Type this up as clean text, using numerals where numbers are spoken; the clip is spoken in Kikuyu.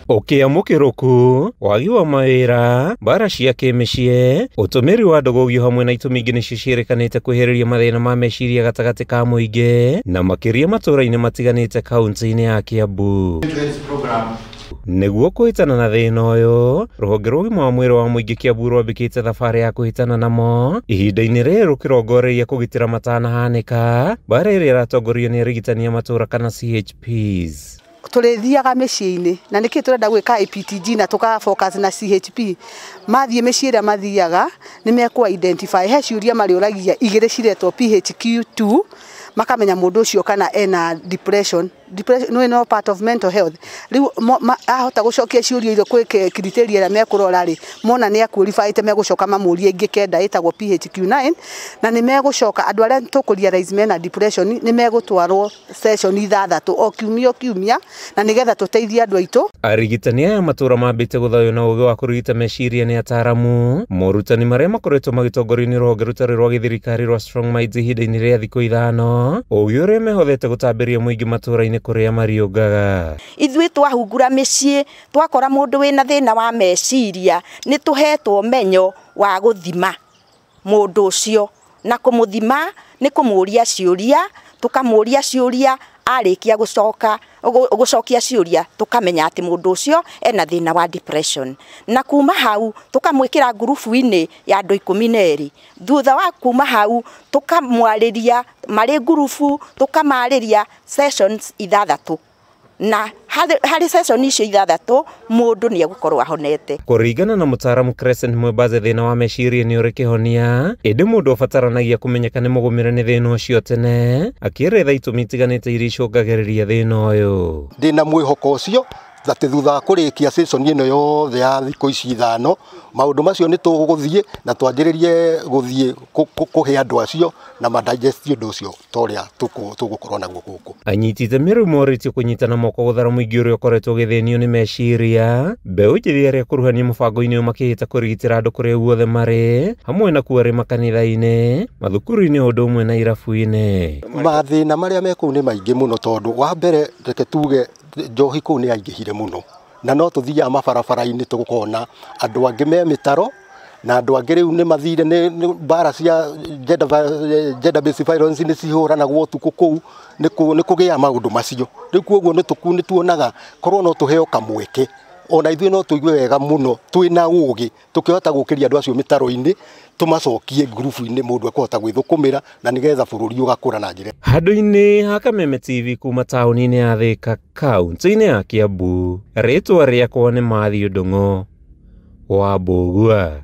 Ũkĩa mũkĩrũku, wagi wa mawĩra, mbara cia kĩmĩciĩ, ũtũmĩri wa ndũgũgio hamwe na itũmi ingĩ nĩcio ciĩrĩkanĩte kwĩhĩrĩria mathĩna ma meciria gatagatĩ ka mũingĩ na makĩria matũũra-inĩ matiganĩte kaunti-inĩ ya Kiambu. Nĩguo kũhĩtana na thĩna ũyũ, rũhonge rwa ũgima wa mwĩrĩ wa mũingĩ Kiambu rwambĩkĩte thabarĩ ya kũhĩtana namo ihinda-inĩ rĩrĩ rũkĩrongoreiria kũgitĩra matanahanĩka mbara ĩrĩa ĩratongorio nĩ arigitani a matũũra kana CHPs. Tũrĩthiaga mĩciĩ-inĩ na nĩkĩ tũrenda gwĩka IPTG na tũka focus na CHP. Mathiĩ mĩciĩ ĩrĩa mathiaga nĩ mekũ identify he ciũria marĩũragia igĩrĩ ciretwo PHQ2, makamenya mũndũ ũcio kana ena depression. Depression no no part of mental health. Rĩu ahota gũcokia ciũria iria kwĩ criteria ĩrĩa mekũrora rĩ, mona nĩ aqualifyĩte, megũcoka mamũrie ĩngĩ kenda ĩtagwo PHQ9, na nĩ megũcoka andũ arĩa tũkũ realize mena depression nĩ megũtwarwo session 6 o kiumia o kiumia, na nĩgetha tũteithie andũ aitũ. Arigitani aya matũũra mambĩte gũthaywo na ũgĩ wa kũrigita meciria nĩ ataramu morutani marĩa makoretwo magĩtongorio nĩ rũhonge rũtarĩ rwa gĩthirikari rwa Strong Minds ihinda-inĩ rĩa thikũ 5, ũgĩ ũrĩa mehothete gũtambĩria mũingĩ matũũra-inĩ kũrĩa mariũngaga. Ithuĩ twahungura mĩciĩ twakora mũndũ wĩna thĩna wa meciria nĩ tũhetwo menyo wa gũthima mũndũ ũcio, na kũmũthima nĩ kũmũria ciũria, tũkamũria ciũria, arĩkia gũcoka gũcokia ciũria tũkamenya atĩ mũndũ ũcio ena thĩna wa depression, na kuma hau tũkamwĩkĩra ngurubu-inĩ ya andũ 12. Thutha wa kuma hau tũkamwarĩria marĩ ngurubu, tũkamarĩria sessions 6, na harĩ session icio 6 mũndũ nĩ egũkorwo ahonete. Kũringana na mũtaaramu Crescent Mwembaze, thĩna wa meciria nĩ ũrĩ kĩhonia, ĩndĩ mũndũ abataranagia kũmenyeka nĩ mũgũmĩre nĩ thĩna ũcio tene, akĩeretha itũmi itiganĩte iria icũngagĩrĩria thĩna ũyũ. Ndĩna mwĩhoko ũcio atĩ thutha wa kũrĩkia session ĩno yothe ya thikũ ici 5, maũndũ macio nĩ tũgũthiĩ na twanjĩrĩrie gũthiĩ kũhe andũ acio na madigest ũndũ ũcio ta ũrĩa tũgũkorwo naguo gũkũ. Anyiti itemi rĩu morĩtio kũnyitana moko gũthara mũingĩ ũrĩa ũkoretwo ũgĩthĩnio nĩ meciria, mbeũ njĩthĩ arĩa akuruhania mũbango-inĩ ũyũ makĩhĩta kũrigitĩra andũ kũrĩa guothe marĩ, hamwe na kuo arĩ makanitha-inĩ, mathukuru-inĩ ũndũ ũmwe na irabu-inĩ. Mathĩna marĩa me kũu nĩ maingĩ mũno, tondũ wa mbere reke tuge njohi kũu nĩ yaingĩhire mũno, na no tũthiaga mabarabara-inĩ tũkona andũ angĩ me mĩtaro, na andũ angĩ rĩu nĩ mathire nĩ mbara cia gender based violence nĩ cihũranagwo ũtukũ kũu, nĩ kũgĩa maũndũ macio. Rĩu koguo nĩ tuonaga korwo no tũheo kamweke ona ithuĩ no tũigue wega mũno twĩna ũgĩ tũkĩhota gũkĩria andũ acio mĩtaro-inĩ, tũmacokie ngurubu-inĩ mũndũ ekũhota gwĩthũkũmĩra na nĩgetha bũrũri ũgakũra na njĩra. Handũ-inĩ ha Kameme TV kuma taũni-inĩ ya Thĩka, kaunti-inĩ ya Kiambu, rĩtwa rĩakwa nĩ Matthew Ndung'u wa Mbũgua.